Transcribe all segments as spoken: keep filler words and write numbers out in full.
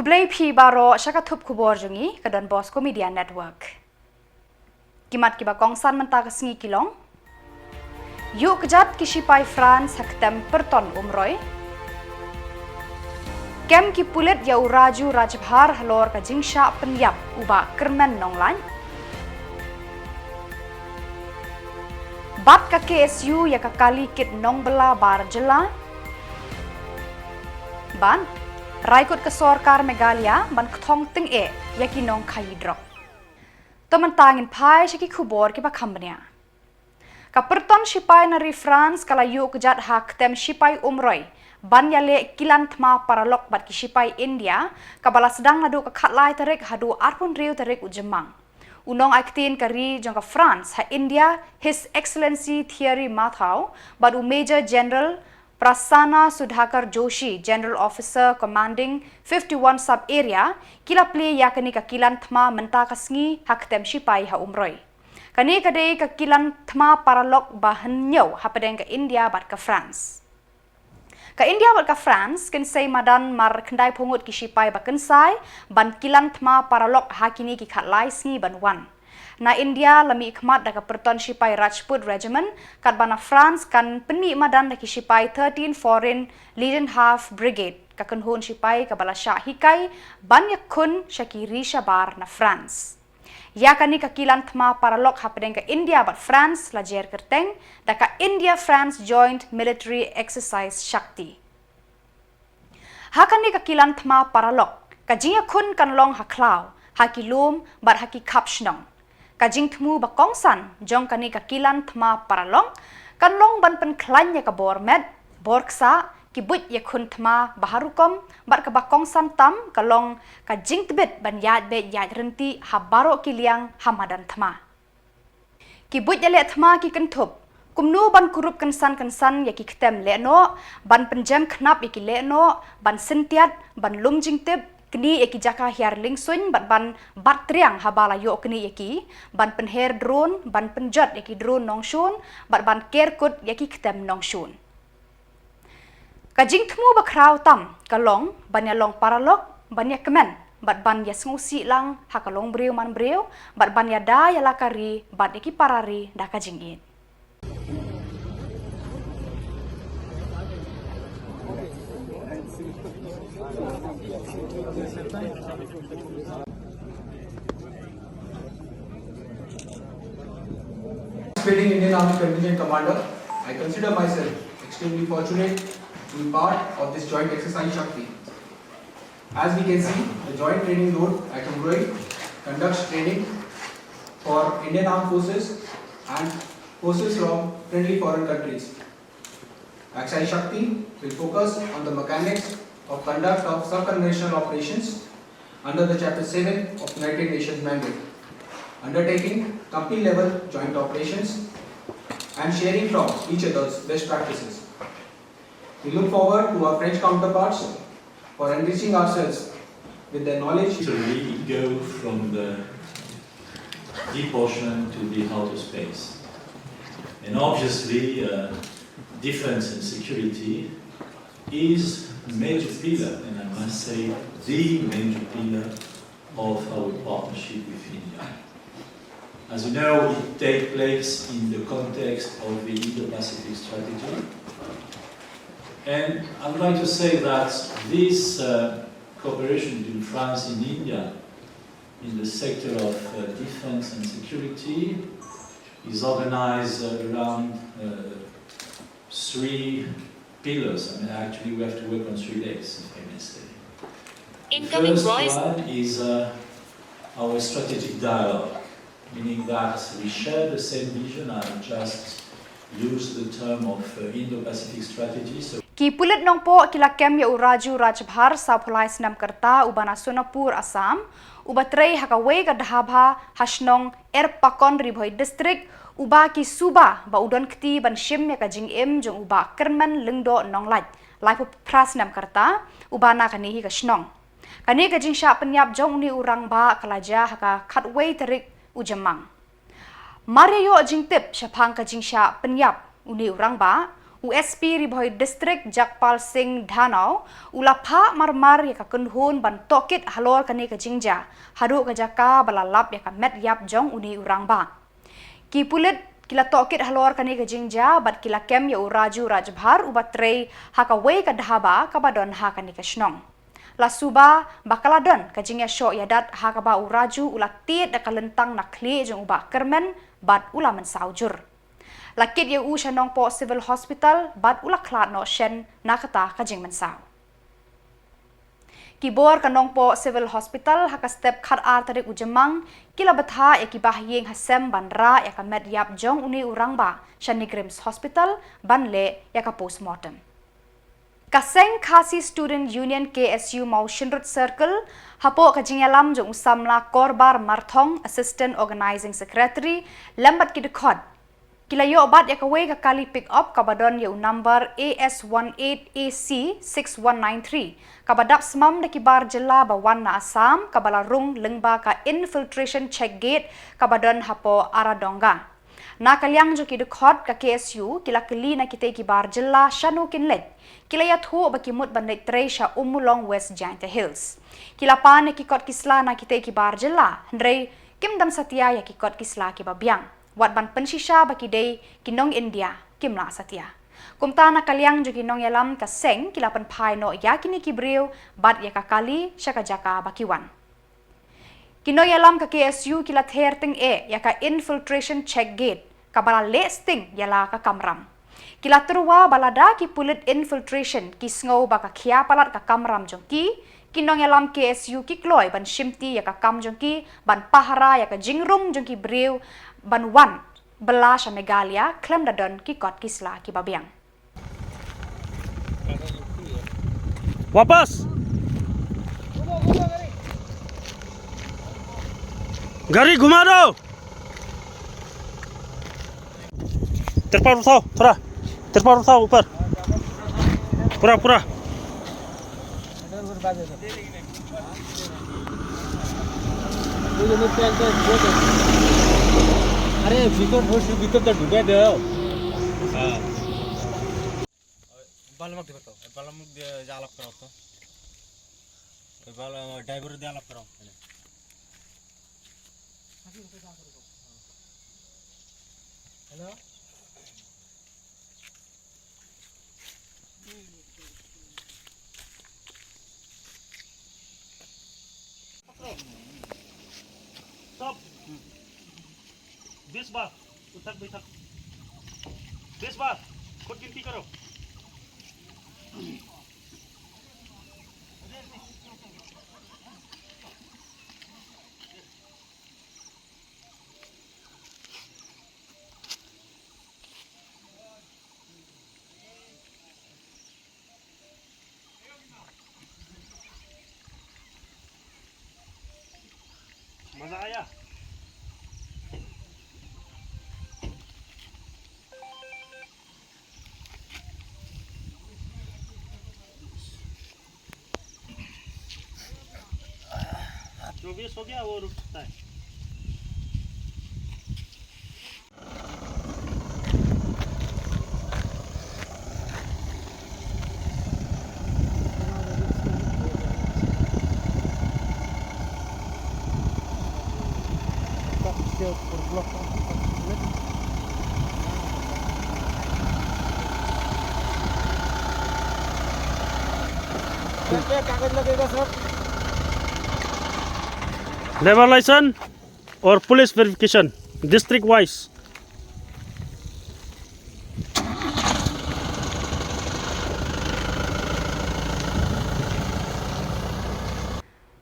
Khublei phi baroh sha ka thup khubor jong ngi ka Don Bosco Media Network. Ki mat kiba kongsan mynta ka sngi ki long: Ïuh kjat ki shipai France ha ktem pyrton Umroi. Kem ki pulit ïa u Raju Rajbhar halor ka jingshah pynïap u Bah Kyrmen Nonglait. Bat ka K S U ïa ka kali kit nongbylla bar jylla. Bad rai kut ka sorkar Meghalaya ban kthong tyngeh ïa ki nongkhaïi drok. To mynta ngin phai sha ki khubor kiba kham bniah. Ka pyrton shipai na ri France ka la ïuh kjat ha ktem shipai Umroi ban ïaleh kilan thma paralok bad ki shipai India, kaba la sdang naduh ka khatlai tarik haduh arphew hynriew tarik u Jymmang. U nongai ktien ka ri jong ka France ha India, His Excellency Thierry Martheau, bad u Major General Prasanna Sudhakar Joshi, General Officer Commanding fifty-one Sub Area, ki la plie ïa kane ka kilan thma mynta ka sngi ha ktem shipai ha Umroi. Kane ka dei ka kilan thma paralok ba hynñiew hapdeng ka India bad ka France. Ka India bad ka France kin sei madan mar khyndai phew ngut ki shipai ba kynsai ban kilan thma paralok ha kine ki khatlai sngi ban wan. Na India la mih khmat da ka pyrton shipai Rajput Regiment, katba na France kan pynmih madan da ki shipai thirteen Foreign Legion Half Brigade, ka kynhun shipai kaba la shah hikai ban ïakhun sha ki ri shabar na France. Ïa kane ka kilan thma paralok hapdeng ka India bad France la jer kyrteng da ka India-France Joint Military Exercise Shakti. Ha kane ka kilan thma paralok, ka jingïakhun kan long ha khlaw, ha ki lum bad ha ki khap shnong. Ka jingthmu ba kongsan jong kane ka kilan thma paralok kan long ban pynkhlaiñ ïa ka bor met, bor ksah, ki buit ïakhun thma ba ha rukom, bad kaba kongsan tam ka long ka jingtbit ban ïaid beit ïaid ryntih ha baroh ki liang ha madan thma. Ki buit ïaleh thma ki kynthup kumno ban kurup kynsan kynsan ïa ki ktem lehnoh, ban pynjem khnap ïa ki lehnoh, ban syntiat, ban lum jingtip, knieh ïa ki jaka hiar lyngsuiñ bad ban bat triang haba la ïoh knieh ïa ki, ban pynher drone, ban pynjot ïa ki drone nongshun, bad ban ker kut ïa ki ktem nongshun. Ka jingthmu ba khraw tam ka long ban ïalong paralok, ban ïakmen bad ban ïasngewsih lang ha ka longbriew manbriew, bad ban ïada ïa la ka ri bad ïa ki para ri da ka jingïeit. Participating Indian Army Contingent Commander, I consider myself extremely fortunate to be part of this joint exercise Shakti. As we can see, the Joint Training Road at Umroi conducts training for Indian Armed Forces and forces from friendly foreign countries. Exercise Shakti will focus on the mechanics of conduct of sub-conventional operations under the Chapter seven of United Nations Mandate, undertaking company-level joint operations and sharing from each other's best practices. We look forward to our French counterparts for enriching ourselves with their knowledge. Literally, it go from the deep ocean to the outer space. And obviously, uh, defense and security is a major pillar, and I must say, the major pillar of our partnership with India. As you know, it takes place in the context of the Indo-Pacific strategy. And I would like to say that this, uh, cooperation between France and India in the sector of, uh, defense and security is organized, uh, around, uh, three pillars. I mean, actually, we have to work on three legs, if I may say. The first one is, uh, our strategic dialogue, meaning that we share the same vision. I just use the term of, uh, Indo-Pacific strategy. So Ki pulit Nongpoh ki la kem ïa u Raju Rajbhar, sawphew lai snem ka rta, uba na Sonapur, Assam, uba trei ha kawei ka dhaba ha shnong Erpakon, Ri Bhoi District, uba ki suba ba u don kti ban shim ïa ka jingim jong u Bah Kyrmen Lyngdoh Nonglait, laiphew phra snem ka rta, uba na kane hi ka shnong. Kane ka jingshah pynïap jong une u rangbah ka la jia ha ka khatwei tarik u Jymmang. Mar ïa ïoh jingtip shaphang ka jingshah pynïap une u rangbah, U S P Ri Bhoi District, Jagpal Singh Dhanoa, u la phah marmar ïa ka kynhun ban tohkit halor kane ka jingjia haduh ka jaka ba la lap ïa ka met ïap jong une u rangbah. Ki pulit ki la tohkit halor kane ka jingjia bad ki la kem ïa u Raju Rajbhar uba trei ha kawei ka dhaba kaba don ha kane ka shnong. La suba ba ka la don ka jingïashoh ïadat ha kaba u Raju u la tied da ka lyntang na khlieh jong u Bah Kyrmen bad u la mynsaw jur. La kit ïa u sha Nongpoh Civil Hospital bad u la khlad noh shen na kata ka jingmynsaw. Ki bor ka Nongpoh Civil Hospital ha ka step khatar tarik u Jymmang ki la bthah ïa ki bahaïing hasem ban rah ïa ka met ïap jong une u rangbah sha NEIGRIHMS Hospital ban leh ïa ka postmortem. Ka seng Khasi Student Union K S U Mawshynrut Circle, hapoh ka jingïalam jong u samla Korbar Marthong, Assistant Organising Secretary, lem bad ki dkhot, ki la ïoh bat ïa kawei ka kali pick up kaba don ïa u number A S one eight A C six one nine three, kaba dap smam da ki bar jylla ba wan na Assam, kaba la rung lyngba ka infiltration check gate kaba don hapoh Aradonga. Na ka liang jong ki dkhot ka K S U ki la kylli na kitei ki bar jylla shano kin leit. Ki la ïathuh ba ki mut ban leit trei sha Ummulong, West Jaintia Hills. Ki la pan ïa ki kot ki sla na kitei ki bar jylla, hynrei kim don satia ïa ki kot ki sla kiba biang. Wat ban pynshisha ba ki dei ki nong India kim lah satia. Kumta na ka liang jong ki nongïalam ka seng ki la pynphai noh ïa kine ki briew bad ïa ka kali sha ka jaka ba ki wan. Ki nongïalam ka K S U ki la ther tyngeh ïa ka infiltration check gate kaba la leh sting ïa la ka kamram. Ki la tyrwa ba lada ki pulit infiltration ki sngew ba ka khia palat ka kamram jong ki, ki nongïalam K S U ki kloi ban shimti ïa ka kam jong ki ban pahara ïa ka jingrung jong ki briew ban wan bylla sha Meghalaya khlem da don ki kot ki sla kiba biang. वापस। गाड़ी घुमा दो। तिरपाल उठाओ थोड़ा, तिरपाल उठाओ ऊपर। पूरा, पूरा। আরে ভিতর ঢুকে, ভিতরটা ঢুকে দাও। হ্যাঁ। বালমুখ দেখো তো। বালমুখ দিয়ে আলাপ করাও তো। বাল-, ড্রাইভার দিয়ে আলাপ করাও। হ্যালো। सब। बीस बार। उठक बैठक। बीस बार। खुद गिनती करो। मजा आया? चौबीस हो गया, वो रुकता है। Driver license और पुलिस वेरिफिकेशन डिस्ट्रिक्ट वाइज।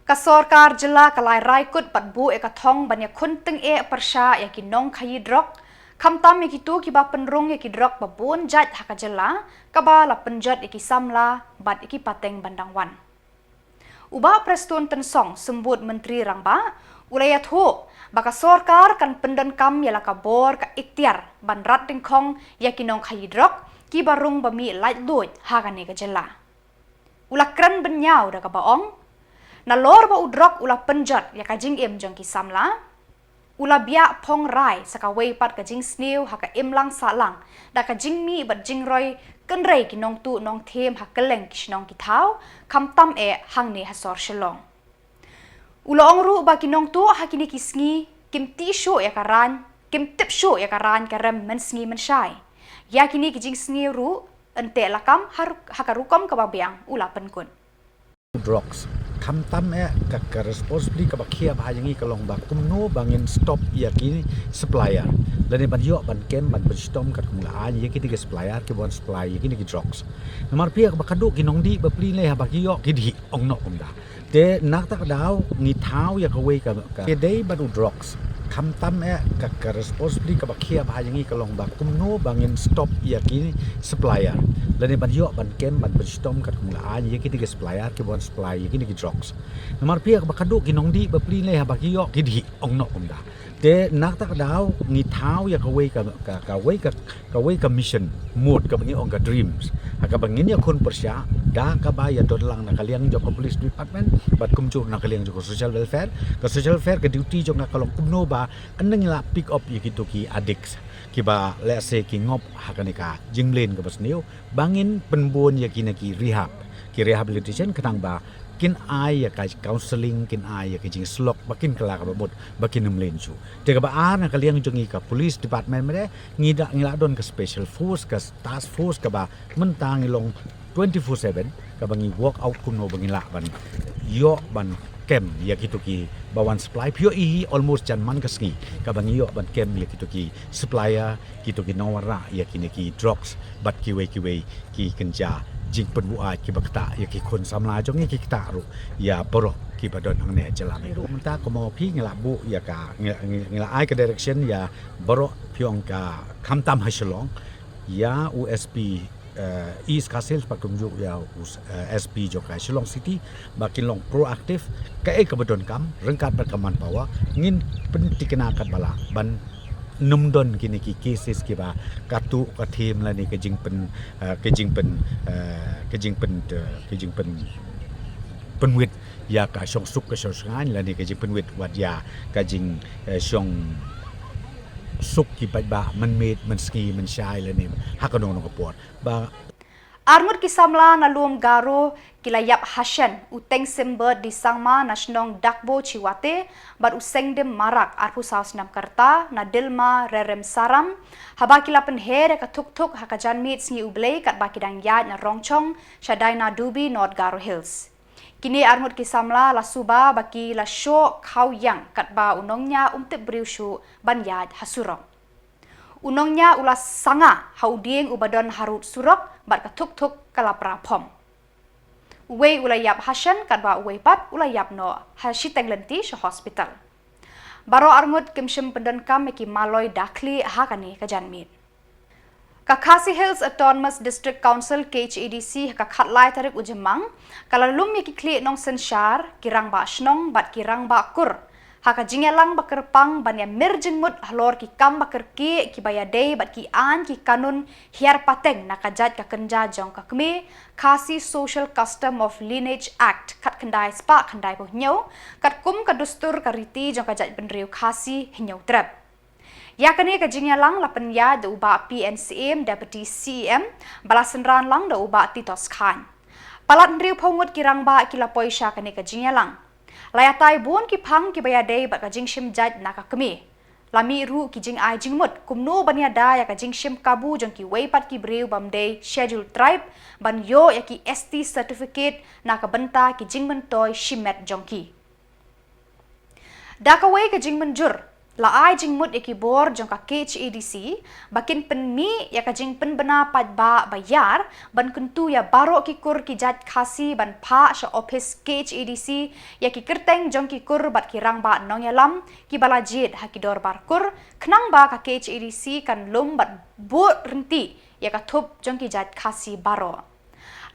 Ka sorkar jylla ka la rai kut bad buh ïa ka thong ban ïakhun tyngeh pyrshah ïa ki nongkhaïi drok, khamtam ïa kito kiba pynrung ïa ki drok ba bun jait ha ka jylla, kaba la pynjot ïa ki samla bad ïa ki pateng ban dang wan. U Bah Prestone Tynsong, Symbud Myntri Rangbah, u la ïathuh ba ka sorkar kan pyndonkam ïa la ka bor ka iktiar ban rat dyngkhong ïa ki nongkhaïi drok kiba rung ba mih laitluid ha kane ka jylla. U la kren bynñiaw da kaba ong, nalor ba u drok u la pynjot ïa ka jingim jong ki samla, U la biah phong rai sa kawei pat ka jingsniew ha ka imlang sahlang da ka jingmih bad jingroi kynrei ki nongtuh nongthiem ha kylleng ki shnong ki thaw, khamtam eh hangne ha sor Shillong. U la ong ruh ba ki nongtuh ha kine ki sngi kim tip shuh ïa ka raiñ, kim tip shuh ïa ka raiñ ka rem mynsngi mynshai. Ïa kine ki jingsniew ruh yn teh lakam ha ru-, ha ka rukom kaba biang, u la pynkut. Drugs. Khamtam eh ka, ka responsibility kaba khia bha ïa ngi ka long ba kumno ba ngin stop ïa ki supplier. Lane ban ïoh ban kem ban pynshitom katkum la aiñ ïa ki dei ki supplier kiba wan supply ïa kine ki drugs. Namar phi ïa kaba khadduh ki nongdih bapli ne haba ki ïoh ki dih ong noh kumta. Te na kata ka daw ngi thaw ïa kawei ka, ka dei bad u drugs. Khamtam eh ka, ka responsibility kaba khia bha ïa ngi ka long ba kumno ba ngin stop ïa ki supplier. Lane ban ïoh ban kem ban pynshitom katkum la aiñ ïa ki dei ki supplier kiba wan supply ïa kine ki drugs. Namar phi ïa kaba khadduh ki nongdih bapli ne haba ki ïoh ki dih ong noh kumta. Te na kata ka daw ngi thaw ïa kawei ka, ka, kawei ka, kawei ka mission mode kaba ngi ong ka dreams. Ha kaba ngin ïakhun pyrshah da kaba ïadon lang na ka liang jong ka police department bad kumjuh na ka liang jong ka social welfare. Ka social welfare ka duty jong ka ka long kumno ba ynda ngi la pick up ïa kito ki addicts kiba lehse ki ngop ha kane ka jingmlien kaba sniew ba ngin pynbun ïa ki na ki rehab, ki rehabilitation khnang ba kin ai ïa ka counselling, kin ai ïa ka jingsyllok ba kin kylla kaba mut ba kin ym mlien shuh. Te kaba ar na ka liang jong ngi ka police department mynne ngi da, ngi la don ka special force, ka task force kaba mynta ngi long twenty-four seven kaba ngi work out kumno ba ngi lah ban ïoh ban kem ïa kito kiba wan supply. Phi ïohi hi almost jan man ka sngi kaba ngi ïoh ban kem ïa kito ki supplier, kito ki nongwanrah ïa kine ki drugs bad kiwei kiwei ki kynja jingpynbuaid kiba ktah ïa ki khun samla jong ngi, ki ktah ruh ïa baroh kiba don hangne ha jylla. Ruh mynta kumno phi ngi la buh ïa ka, ngi, ngi, ngi la ai ka direction ïa baroh phi ong ka khamtam ha Shillong ïa u S P, eh, East Khasi Hills bad kumjuh ïa u, eh, S P jong ka Shillong City ba kin long proactive, kaei kaba donkam ryngkat bad ka manpower ngin pyntikna katba lah ban nym don kine ki cases kiba katto ka thiem lane ka jingpyn, eh, ka jingpyn, eh, ka jingpyn, eh, ka jingpyn, pynwit ïa ka shongsuk ka shongshngaiñ lane ka jingpynwit wat ïa ka jing, eh, shongsuk ki paidbah mynmiet mynsngi mynshai lane ha kano kano ka por. Ba arngut ki samla na lum Garo ki la ïap hashen, u Tengsimbert D Sangma na shnong Dakbo Chiwate bad u Sengdim Marak arphew saw snem ka rta na Dilma Rerem Saram, haba ki la pynher ïa ka thuk thuk ha ka janmiet sngi U Blei katba ki dang ïaid na Rongchong sha Dainadubi, North Garo Hills. Kine arngut ki samla la suba ba ki la shoh khaw ïang katba u nongñia um tip briew shuh ban ïaid ha surok. U nongñia u la sanga ha u dieng uba don harud surok bad ka thuk thuk ka la pra phom. Uwei u la ïap hashen katba uwei pat u la ïap noh ha shiteng lynti sha hospital. Baroh arngut kim shym pyndonkam ïa ki maloi da khlieh ha kane ka janmiet. Ka Khasi Hills Autonomous District Council, K H A D C, ha ka khatlai tarik u Jymmang ka la lum ïa ki khlieh nongsynshar, ki rangbah shnong bad ki rangbah kur ha ka jingïalang ba kyrpang ban ïamir jingmut halor ki kam ba kyrkieh kiba ïadei bad ki aiñ ki kanun hiar pateng na ka jait ka kynja jong ka kmie, Khasi Social Custom of Lineage Act khatkhyndai spah khyndaiphew hynñiew, katkum ka dustur ka riti jong ka jaitbynriew Khasi Hynñiewtrep. Ïa kane ka jingïalang la pynïaid da u Bah P N Syiem, Deputy C E M, ba la synran lang da u Bah Titos Chyne. Palat hynriewphew ngut ki rangbah ki la poi sha kane ka jingïalang. La ïatai bun ki phang kiba ïadei bad ka jingshim jait na ka kmie. La mih ruh ki jingai jingmut kumno ban ïada ïa ka jingshim kabu jong kiwei pat ki briew bym dei Scheduled Tribe ban ïoh ïa ki S T certificate na ka bynta ki jingmyntoi shimet jong ki. Da kawei ka jingmynjur, la ai jingmut ïa ki bor jong ka K H A D C ba kin pynmih ïa ka jingpynbna paidbah ba ïar ban kyntu ïa baroh ki kur ki jait Khasi ban phah sha ophis K H A D C ïa ki kyrteng jong ki kur bad ki rangbah nongïalam kiba la jied ha ki dorbar kur, khnang ba ka K H A D C kan lum bad bud rynti ïa ka thup jong ki jait Khasi baroh.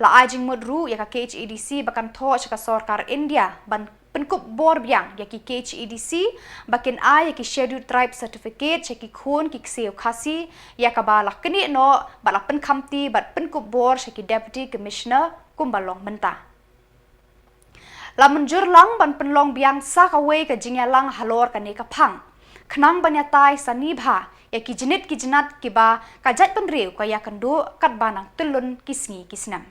La ai jingmut ruh ïa ka K H A D C ba kan thoh sha ka sorkar India ban pynkup bor biang ïa ki K H A D C ba kin ai ïa ki Scheduled Tribe Certificate sha ki khun ki ksiew Khasi, ïa kaba la knieh noh bad la pynkhamti bad pynkup bor sha ki Deputy Commissioner kumba long mynta. La mynjur lang ban pynlong biang sa kawei ka jingïalang halor kane ka phang. khnang ban ïatai sani bha ïa ki jnit ki jnat kiba ka jaitbynriew ka ïakynduh katba nang tyllun ki sngi ki snem.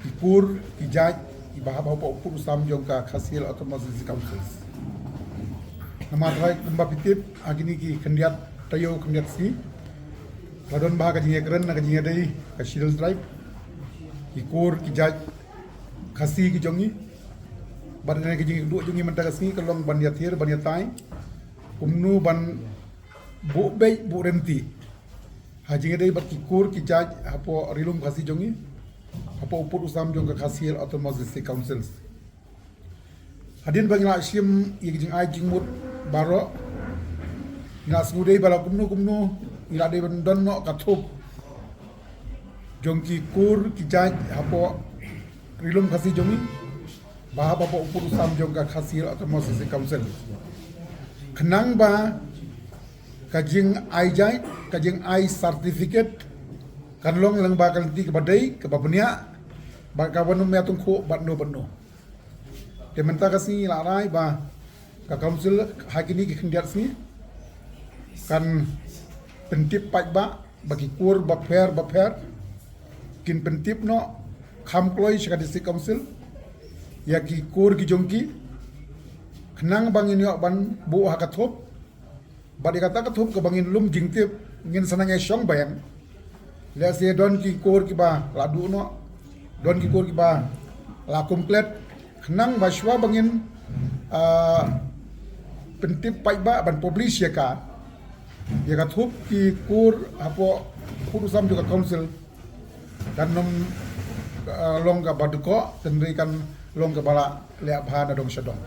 Ki kur ki jait kiba hap hapoh u pud u sam jong ka Khasi Hills Autonomous District Council. Namar trai kumba phi tip, ha kine ki khyndiat taïew khyndiat sngi la don bha ka jingïakren na ka jingïadei ka Scheduled Tribe, ki kur ki jait Khasi ki jong ngi. Bad kane ka jingïakduh jong ngi mynta ka sngi ka long ban ïathir ban ïatai kumno ban buh beit buh rynti ha jingïadei bad ki kur ki jait hapoh Ri Lum Khasi jong ngi, hapoh u pud u sam jong ka Khasi Hills Autonomous District Council. Hadien ba ngi la shim ïa ki jingai jingmut baroh, ngi la sngewdei ba la kumno kumno ngi la dei ban don noh ka thup jong ki kur ki jait hapoh Ri Lum Khasi jong ngi, ba hap hapoh u pud u sam jong ka Khasi Hills Autonomous District Council, khnang ba ka jingai jait, ka jingai certificate kan long lyngba ka lynti kaba dei kaba bniah, bad kaba nym ïatyngkhuh bad no bad no. Te mynta ka sngi la rai ba ka council ha kine ki khyndiat sngi kan pyntip paidbah ba ki kur bapher bapher kin pyntip noh kham kloi sha ka district council ïa ki kur ki jong ki, khnang ba ngin ïoh ban buh ha ka thup. Bad ïa kata ka thup kaba ngin lum jingtip, ngin sa nang ïa shong biang. Lehse don ki kur kiba la duh noh, don ki kur kiba la kum klet, khnang ba shuwa ba ngin, ah, pyntip paidbah ban publish ïa ka, ïa ka thup ki kur hapoh u pud u sam jong ka council kan nym, ah, long kaba dkoh, hynrei kan long kaba la leh bha na dong sha dong.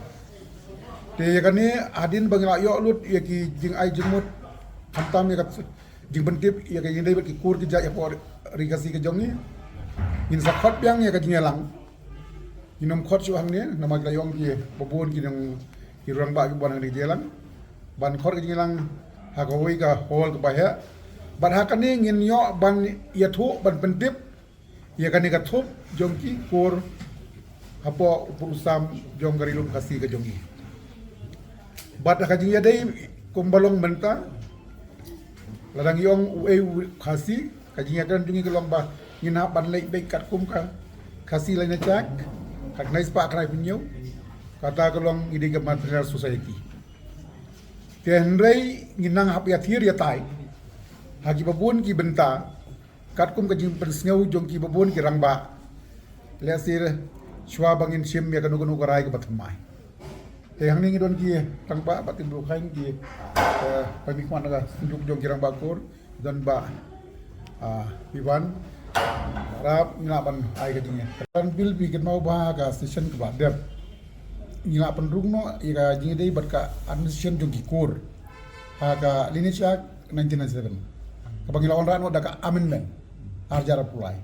Te ïa kane hadien ba ngi la ïoh lut ïa ki jingai jingmut, khamtam ïa ka jingpyntip ïa ka jingïadei bad ki kur ki jait hapoh Ri Khasi ka jong ngi, ngin sa khot biang ïa ka jingïalang. Ngin nym khot shuh hangne namar ki la ïong kiba bun ki nong, ki rangbah kiba wan hangne ka jingïalang. Ban khot ka jingïalang ha kawei ka hall kaba heh. Bad ha kane ngin ïoh ban ïathuh ban pyntip ïa kane ka thup jong ki kur hapoh u pud u sam jong ka Ri Lum Khasi ka jong ngi. Bad ha ka jingïadei kumba long mynta, lada ngi ong uei u Khasi, ka jingïakren jong ngi ka long ba ngin hap ban leit beit katkum ka Khasi Lineage Act, ka khyndai spah khyndai phew hynñiew, kata ka long ngi dei ka matrilineal society. Te hynrei ngin nang hap ïathir ïatai ha kiba bun ki bynta, katkum ka jingpynsngew jong kiba bun ki rangbah. Lehse shuwa ba ngin shim ïa kano kano ka rai kaba thymmai. Te hangne ngi don ki rangbah bad ki briew kheiñ ki, eh, pynmih khmat na ka synjuk jong ki rangbah kur, don Bah, ah, Ivan. Rap ngi lah ban ai ka jingïa. Kan bil bi kynmaw ba ka session kaba dep ngi lah pynrung noh ïa ka jingïadei bad ka administration jong ki kur ha ka Lineage Act nineteen ninety-seven, kaba ngi la wanrah noh da ka amendment arhajar arphew lai.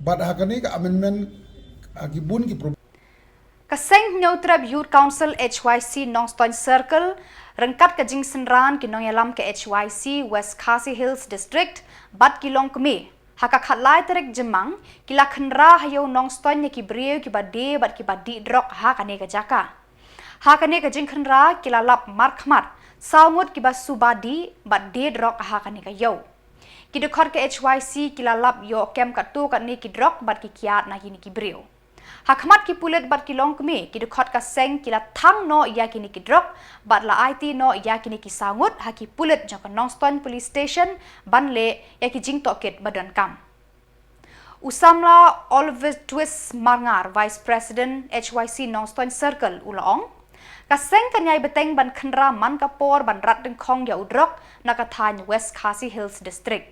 Bad ha kane ka amendment, ha ki bun ki pro- Ka Seng Hynñiewtrep Youth Council H Y C Nongstoiñ Circle, ryngkat ka jingsynran ki nongïalam ka H Y C West Khasi Hills District bad ki longkmie, ha ka khatlai tarik Jymmang, ki la khynra ha ïew Nongstoiñ ïa ki briew kiba die bad kiba dih drok ha kane ka jaka. Ha kane ka jingkhynra ki la lap markhmat saw ngut kiba suba dih bad die drok ha kane ka ïew. Ki dkhot ka H Y C ki la lap ïoh kem katto katne ki drok bad ki kiad na kine ki briew. Ha khmat ki pulit bad ki longkmie, ki dkhot ka seng ki la thang noh ïa kine ki drok bad la aiti noh ïa kine ki saw ngut ha ki pulit jong ka Nongstoiñ Police Station ban leh ïa ki jingtohkit ba donkam. U samla Oliver Twist Marngar, Vice President H Y C Nongstoiñ Circle, u la ong, ka seng kan ïai bteng ban khynra man ka por ban rat dyngkhong ïa u drok na ka thaiñ West Khasi Hills District.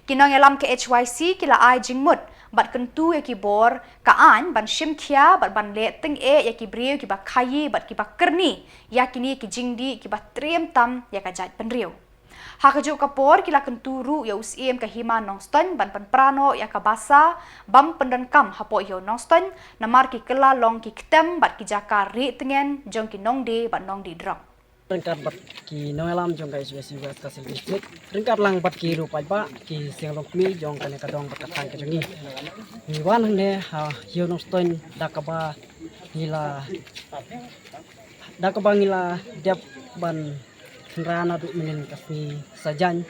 Ki nongïalam ka H Y C ki la ai jingmut bad kyntu ïa ki bor ka aiñ ban shim khia bad ban leh tyngeh ïa ki briew kiba khaïi bad kiba kyrni ïa kine ki jingdih kiba triem tam ïa ka jaitbynriew. Ha kajuh ka por ki la kyntu ruh ïa u Syiem ka Hima Nongstoiñ ban pynpra noh ïa ka basa bym pyndonkam hapoh ïew Nongstoiñ, namar ki kylla long ki ktem bad ki jaka rieh tngen jong ki nongdie bad nongdih drok. Ryngkat bad ki nongïalam jong ka H Y C West Khasi District, ryngkat lang bad ki ruh paidbah, ki seng longkmie jong kane ka dong bad ka thaiñ ka jong ngi, ngi wan hangne ha ïew Nongstoiñ da kaba ngi la, da kaba ngi la dep ban Khynra naduh mynnin ka sngi Saitjaiñ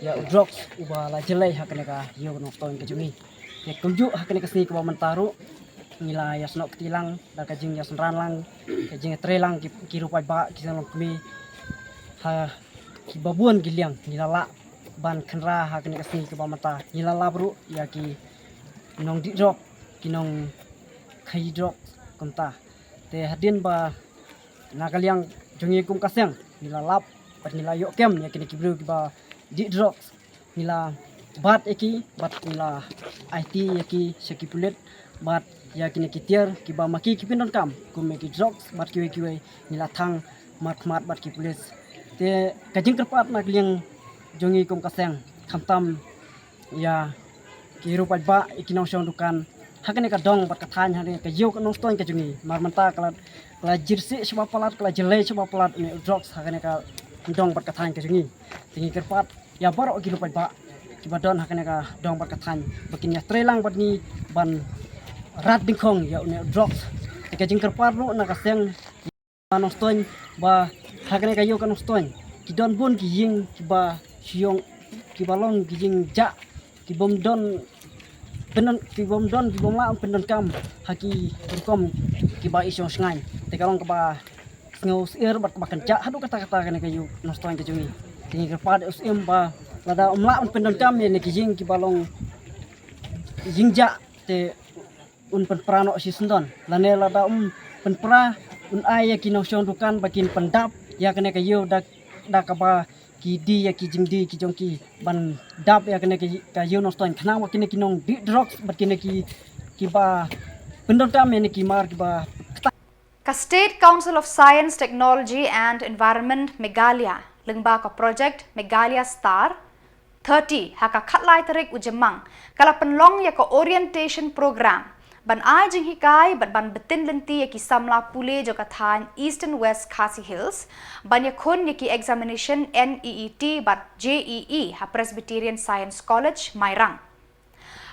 ïa u drugs uba la jyllei ha kane ka ïew Nongstoiñ ka jong ngi. Te kumjuh ha kane ka sngi kaba mynta ruh ngi la ïasnoh kti lang da ka jingïasynran lang, ka jingtrei lang ki, ki ruh paidbah ki seng longkmie ha kiba bun ki liang ngi la lah ban khynra ha kane ka sngi kaba mynta. Ngi la lap ruh ïa ki nongdih drok, ki nongkhaïi drok kumta. Te hadien ba na ka liang jong ngi kum ka seng ngi la lap bad ngi la ïoh kem ïa kine ki briew kiba dih drugs, ngi la bat ïa ki bad ngi la aiti ïa ki sha ki pulit bad ïa kine ki tiar kiba ma ki ki pyndonkam kum ïa ki drugs bad kiwei kiwei, ngi la thang markhmat bad ki pulit. Te ka jingkyrpad na ka liang jong ngi kum ka seng, khamtam ïa ki ruh paidbah, ïa ki nongshong dukan ha kane ka dong bad ka thaiñ, ha kane ka ïew ka Nongstoiñ ka jong ngi. Mar mynta ka la, ka la jyrsieh shaba palat, ka la jyllei shaba palat une u drugs ha kane ka dong bad ka thaiñ ka jong ngi. Te ngi kyrpad ïa baroh ki ruh paidbah kiba don ha kane ka dong bad ka thaiñ ba kin ïatrei lang bad ngi ban rat dyngkhong ïa une u drugs. Te ka jingkyrpad ruh na ka seng Nongstoiñ ba ha kane ka ïew ka Nongstoiñ ki don bun ki ïing kiba shu ïong, kiba long ki ïing jah, ki bym don pyndon, ki bym don, ki bym lah pyndonkam ha ki rukom kiba i shong shngaiñ. Te ka long kaba sngew syier bad kaba kynjah haduh katta katta kane ka ïew Nongstoiñ ka jong ngi. Te ngi kyrpad u Syiem ba lada um lah ban pyndonkam ïa kine ki ïing kiba long ïing jah, te un pynpra noh shisyndon, lane lada um pynpra, un ai ïa ki nongshong dukan ba kin pyndap ïa kane ka ïew da, da kaba ki die ïa ki jingdie ki jong ki ban dap ïa kane ka, ka ïew Nongstoiñ, khnang ba kine ki nongdih drugs bad kine ki, kiba pyndonkam ïa kine ki mar kiba kta. Ka State Council of Science, Technology and Environment Meghalaya lyngba ka project Meghalaya Star thirty ha ka khatlai tarik u Jymmang ka la pynlong ïa ka orientation program ban ai jinghikai bad ban btin lynti ïa ki samla pule jong ka thaiñ Eastern West Khasi Hills ban ïakhun ïa ki examination NEET bad JEE ha Presbyterian Science College, Mairang.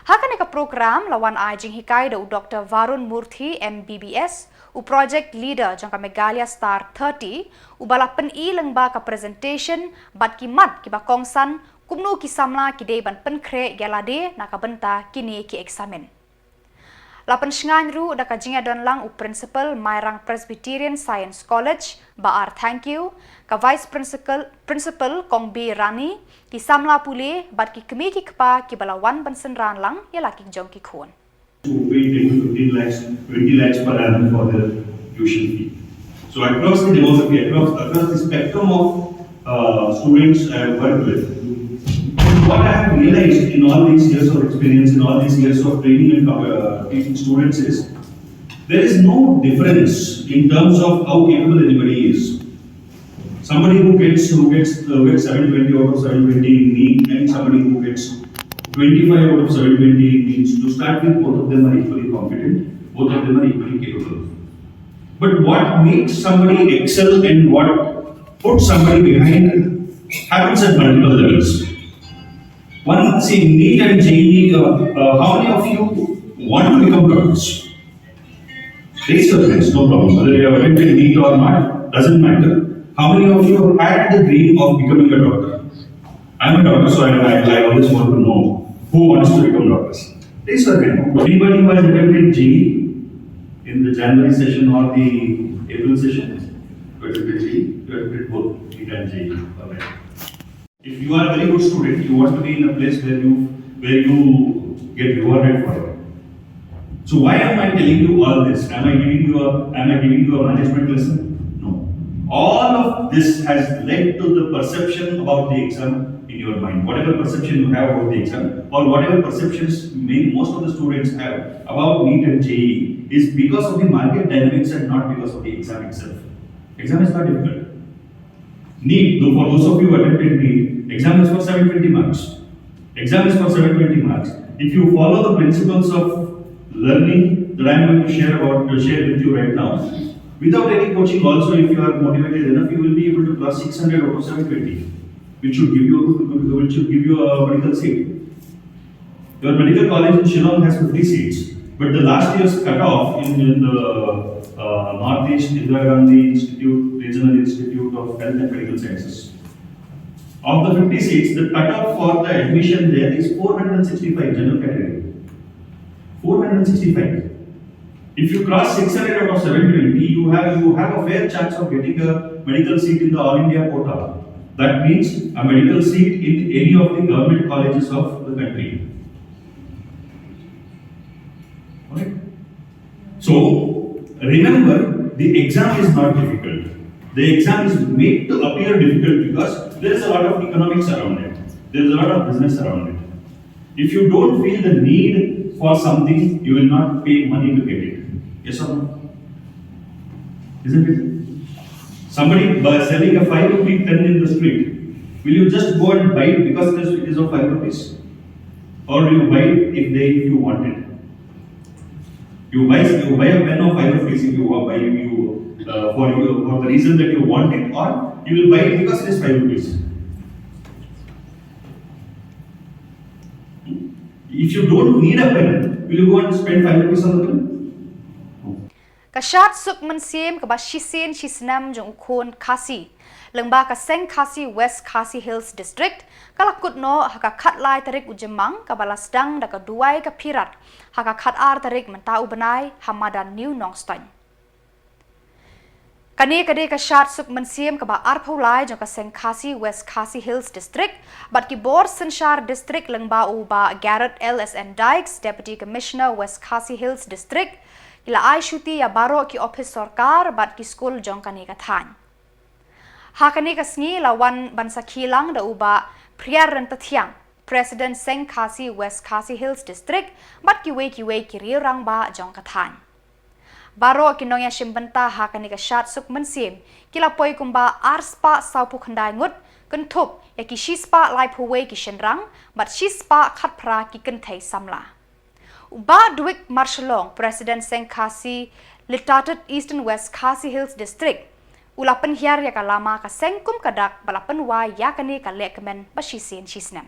Ha kane ka program la wan ai jinghikai da u Doctor Varun Murthy, MBBS, u project leader jong ka Meghalaya Star thirty, uba la pyni lyngba ka presentation bad ki mat kiba kongsan kumno ki samla ki dei ban pynkhreh ïa lade na ka bynta kine ki eksamin. La pynshngaiñ ruh da ka jingïadon lang u Principal Mairang Presbyterian Science College, Bah R Thangkhiew, ka Vice Principal, Principal Kong B Rani, ki samla pule bad ki kmie ki kpa kiba la wan ban synran lang ïa la ki jong ki khun. To pay ten to fifteen lakhs, twenty lakhs per annum for their tuition fee. So across the demography, across, across the spectrum of uh, students I have worked with, what I have realized in all these years of experience, in all these years of training and uh, teaching students is there is no difference in terms of how capable anybody is. Somebody who gets who gets uh, gets seven twenty out of seven twenty in NEET and somebody who gets twenty-five out of seven twenty in NEET, to start with, both of them are equally competent, both of them are equally capable. But what makes somebody excel and what puts somebody behind happens at multiple levels. One, see, NEET and JEE, uh, uh, how many of you want to become doctors? Raise your hands, no problem. Whether you have attended NEET or not, doesn't matter. How many of you had the dream of becoming a doctor? I'm a doctor, so I, I, I always want to know who wants to become doctors. Raise your hand. Anybody who has attended JEE in the January session or the April session? You attended JEE, you attended both NEET and JEE. All right. If you are a very good student, you want to be in a place where you, where you get rewarded for it. So why am I telling you all this? Am I giving you a, am I giving you a management lesson? No. All of this has led to the perception about the exam in your mind. Whatever perception you have about the exam, or whatever perceptions may, most of the students have about NEET and JEE, is because of the market dynamics and not because of the exam itself. Exam is not difficult. NEET, though, for those of you who attempted NEET, exam is for seven twenty marks. Exam is for seven twenty marks. If you follow the principles of learning that I'm going to share about, to share with you right now, without any coaching also, if you are motivated enough, you will be able to cross six hundred out of seven twenty, which should give you a good, which should give you a medical seat. Your medical college in Shillong has fifty seats, but the last year's cutoff in, in the uh, Northeast Indira Gandhi Institute, Regional Institute of Health and Medical Sciences, Of the fifty seats, the cutoff for the admission there is four hundred sixty-five general category. Four hundred sixty-five. If you cross six hundred out of seven twenty, you have, you have a fair chance of getting a medical seat in the All India quota. That means a medical seat in any of the government colleges of the country. Alright? So, remember, the exam is not difficult. The exam is made to appear difficult because there is a lot of economics around it. There is a lot of business around it. If you don't feel the need for something, you will not pay money to get it. Yes or no? Isn't it? Somebody bu- selling a five rupee pen in the street, will you just go and buy it because it is of five rupees? Or do you buy it if they, if you want it? You buy, you buy a pen of five rupees if you want, buy, you, uh, for you, for the reason that you want it, or you will buy it because it is five rupees. If you don't need a pen, will you go and spend five rupees on the pen? Ka shad suk mynsiem kaba shisien shisnem jong u khun Khasi lyngba ka Seng Khasi West Khasi Hills District ka la kut noh ha ka khatlai tarik u Jymmang kaba la sdang da ka duwai ka phirat ha ka khatar tarik mynta u bnai ha madan New Nongstoin. Kane ka dei ka shad suk mynsiem kaba arphew lai jong ka Seng Khasi West Khasi Hills District bad ki bor synshar district lyngba u Bah Garod L S N Dykes, Deputy Commissioner West Khasi Hills District, ki la ai shuti ïa baroh ki ophis sorkar bad ki skul jong kane ka thaiñ. Ha kane ka sngi la wan ban sakhi lang da u Bah Phriar Ryntathiang, President Seng Khasi West Khasi Hills District bad kiwei kiwei ki riew rangbah jong ka thaiñ. Baroh ki nongïashim bynta ha kane ka shad suk mynsiem ki la poi kumba ar spah sawphew khyndai ngut, kynthup ïa ki shi spah laiphew wei ki shynrang bad shi spah khatphra ki kynthei samla. U Bah Dwick Marshalong, President Seng Khasi Literate Eastern West Khasi Hills District, u la pynhiar ïa ka lama ka seng kum ka dak ba la pynwai ïa kane ka lehkmen ba shisien shisnem.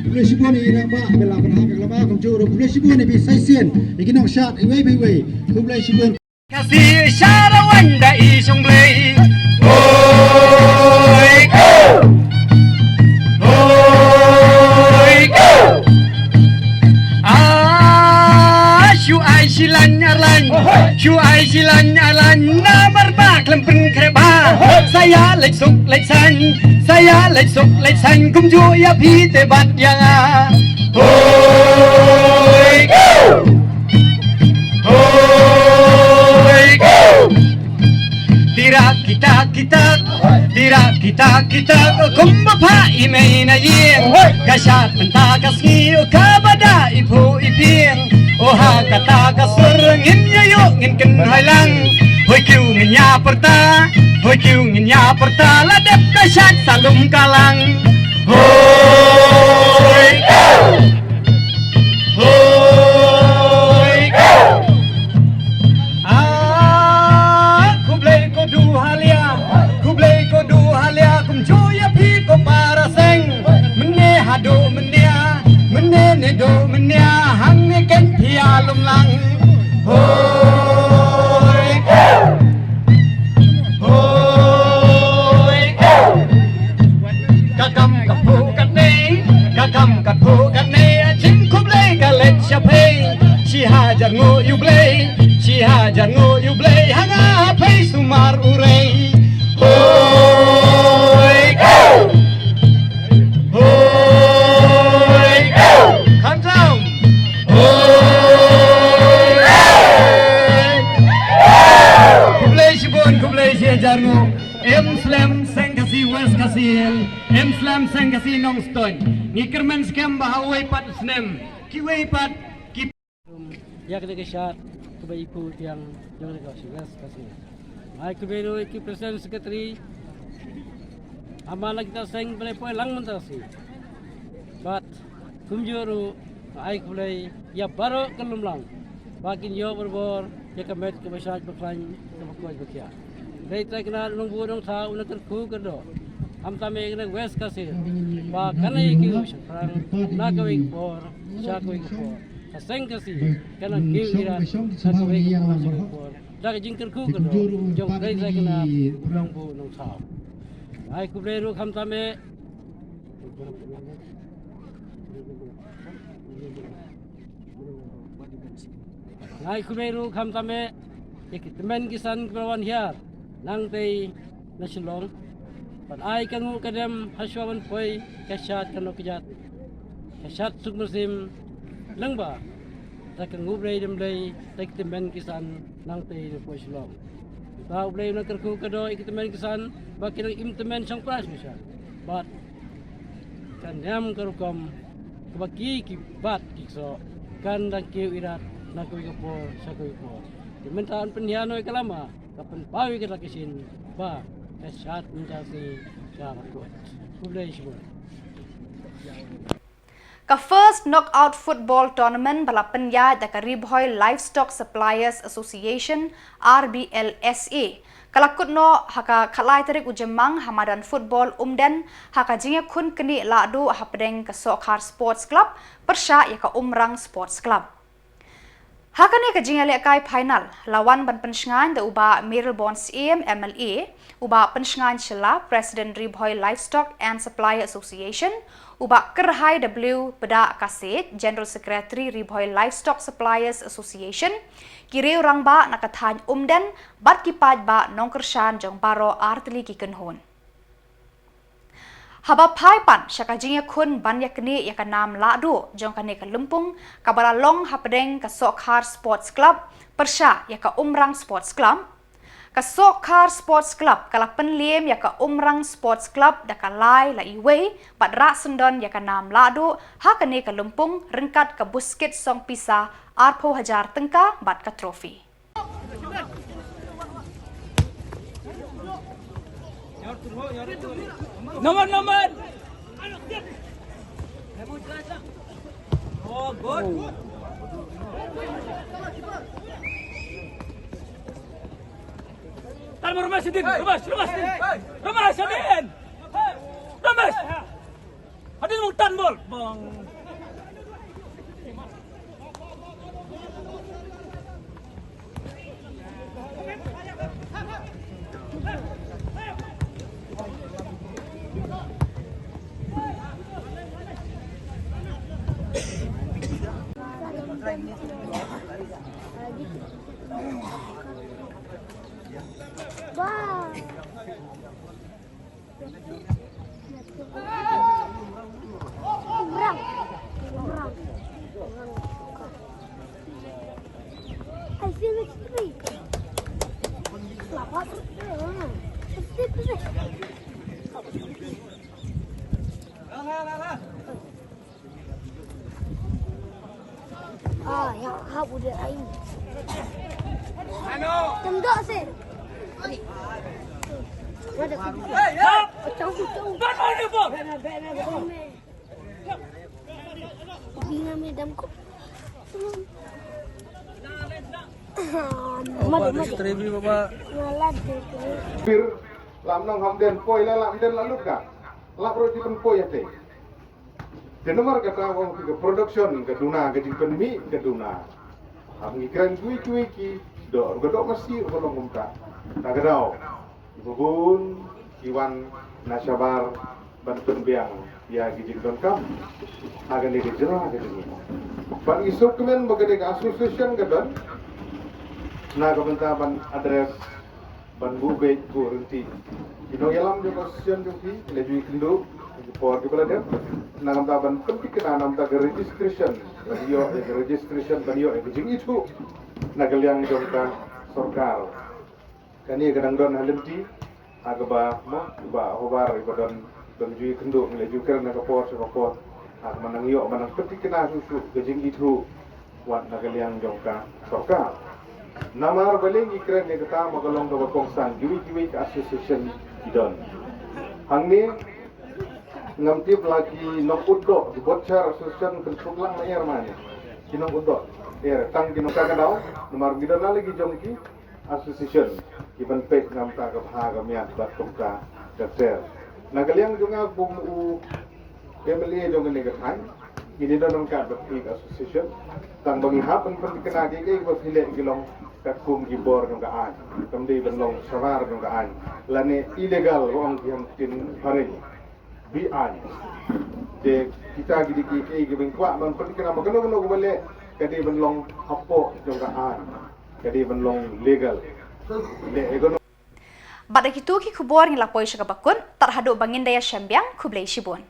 Khublei shibun ïa i rangbah ba la pynhap ïa ka lama, kumjuh ruh khublei shibun ïa phi sa shisien ïa ki nongshad iwei pa iwei. Khublei shibun. Khasi Sharwanda i shong Blei. Hoi ko, hoi ko. Ah, shu ai shi lain ar lain, shu ai shi lain ar lain, namar ba khlem pynkhreh bha. Sa ïa leit suk leit saiñ, sa ïa leit suk leit saiñ, kumjuh ïa phi te bad ïa nga. Hoi ko, hoi ko. Tira kita kita, tira kita kita, kumba phah i mei na ïing. Ka shad mynta ka sngi, kaba da i phuh i phieng. O ha kata ka sur ngin ïa ïoh ngin kynhoi lang. Hoi kiew ngin ïa pyrta, hoi kiew ngin ïa pyrta, la dep ka shad sa lum ka lang. Hoi ko, hoi ko. Ah, khublei ko Duhalia, khublei ko Duhalia, kumjuh ïa phi ko para seng. Mynne haduh mynne, mynne ne duh mynne, hangne ken phi ïa lum lang. Hoi ko, hoi ko. Ka kam ka phuh katne, ka kam ka phuh katne, jingkhublei ka leit sha phi. Shi hajar nguh ïa u Blei, shi hajar nguh ïa u Blei, ha nga ha phi sumar u rei. Hoi ko, hoi ko. Khamtam. Hoi ko. Khublei shibun, khublei shi hajar nguh. Em slem Seng Khasi West Khasi Hills, em slem Seng Khasi Nongstoiñ. Ngi kyrmen skhem ba ha uwei pat u snem kiwei pat ki. Ïa kane ka shad kaba i phuh i phieng jong kane ka West Khasi Hills. Ai khublei ruh ïa ki President Secretary. Namar na kita seng ba la poi lang mynta shi. Bad kumjuh ruh nga ai khublei ïa baroh ka lum lang ba kin ïoh barabor ïa ka met kaba shait ba khlaiñ kaba koit ba khiah. Hynrei Trai Kynrad u Nongbuh Nongthaw u nang kyrkhu kyrdoh, khamtam eh ka West Khasi Hills, ba kan ïa ki u shaphrang na kawei ka por sha kawei ka por. Ka seng Khasi kan nang kiew ïarap na kawei ka por sha kawei ka por da ka jingkyrkhu kyrdoh jong Trai Kynrad u Nongbuh Nongthaw. Nga ai khublei ruh khamtam eh Nga ai khublei ruh khamtam eh ïa ki tymmen ki san kiba la wan hiar nangtei na Shillong ban ai ka nguh ka dem ha shuwa ban poi ka shad ka nongkjat, ka shad suk mynsiem lyngba da ka nguh Blei dem Blei da ki tymmen ki san nangtei na poi Shillong. Uta U Blei u nang kyrkhu kyrdoh ïa ki tymmen ki san ba ki nang im tymmen shongpra shongshar bad ka niam ka rukom kaba ki ki bat ki ksoh kan dang kiew ïarap na kawei ka por sha kawei ka por. Te mynta yn pynhiar noh ïa ka lama, ka pynpaw ïa kata ka shin ba ka shad mynta shi ka la kut. Khublei shibun. Ka First Knockout Football Tournament ba la pynïaid da ka Ri Bhoi Livestock Suppliers Association, R B L S A, ka la kut noh ha ka khatlai tarik u Jymmang ha madan football Umden ha ka jingïakhun knieh lahduh hapdeng ka Sohkhar Sports Club pyrshah ïa ka Umrang Sports Club. Ha kane ka jingïalehkai final la wan ban pynshngaiñ da u Bah Mayralborn Syiem, M L A, u Bah Pynshngaiñ Shylla, President Ri Bhoi Livestock and Supplier Association, u Bah Kyrhai W Pdakha Seit, General Secretary Ri Bhoi Livestock Suppliers Association, ki riew rangbah na ka thaiñ Umden bad ki paidbah nongkyrshan jong baroh artylli ki kynhun. Haba phai pat sha ka jingïakhun ban ïaknieh ïa ka nam lahduh jong kane ka lympung kaba la long hapdeng ka Sohkhar Sports Club pyrshah ïa ka Umrang Sports Club, ka Sohkhar Sports Club ka la pynliem ïa ka Umrang Sports Club da ka lai la iwei bad rah syndon ïa ka nam lahduh ha kane ka lympung ryngkat ka buskit song pisa arphew hajar tyngka bad ka trophy. Naman, naman. Oh, good. Tan mo, rumas din. Rumas, rumas din. Rumas din. Rumas. Hadin mong tan bol. Bang. Wow. I feel it's three. It's three position. Ah, ya, ha, udah aing. Tendok sih. Ada. Hey, ya. Pecah, pecah. Bana, bana, bana. Bina mi dam ko. Mati, mati. Baba. Ngalat deh. Pir, lam nong ham den poi la, lam den la lut ka. Lap ro di pen poi ate. Te namar kata, ka production ka duna, ka jingpynmih ka duna. Hap ngi kren kiwei kiwei ki doh, ruh ka doh masi ruh ka long kumta. Na ka daw kiba bun ki wan na shabar ban pynbiang ïa ki jingdonkam ha kane ka jylla ka jong ngi. Ban ngi sngewkmen ba kane ka association ka don na ka bynta ban address ban buh beit buh rynti. Ki nongïalam jong ka association jong phi ki la ju ïakynduh ki por kiba la dep na ka bynta ban pynthikna na ka bynta ka registration, ban ïoh ïa ka registration, ban ïoh ïa ka jingithuh na ka liang jong ka sorkar. Kane ka dang don ha lynti ha kaba mo ba hobar ba don, don ju ïakynduh, ngi la ju kren na ka por sha ka por ha kaba nang ïoh ban nang pynthikna shuh shuh ka jingithuh wat na ka liang jong ka sorkar. Namar balei ngi kren ïa kata, ma ka long kaba kongsan, kiwei kiwei ka association ki don. Hangne ngam tip la ki nongutdoh, ki butcher association, pynsuk lang ma er mane. Ki nongutdoh er, tang ki nongka ka daw, namar ngi don la lagi jong ki association, ki ban peit namar ka bha ka miat bad kumta ka ter. Na ka liang jong nga kum u M L A jong kane ka thaiñ, ngin don ka bad ki association, tang ba ngi hap ban pynthikna ki, ki ba phi leh ki long katkum ki bor jong ka aiñ. Kam dei ban long shabar jong ka aiñ. Lane illegal ba ong ki ha ktien phareng. Be aiñ. Te kita ki dei ki, ki, ki ba ngi kwah ban pynthikna ba kano kano kaba leh ka dei ban long hapoh jong ka aiñ. Ka dei ban long legal. Leh e kano. Bad da kitu ki khubor ngi la poi sha kaba kut, tad haduh ba ngin da ïashem biang, khublei shibun.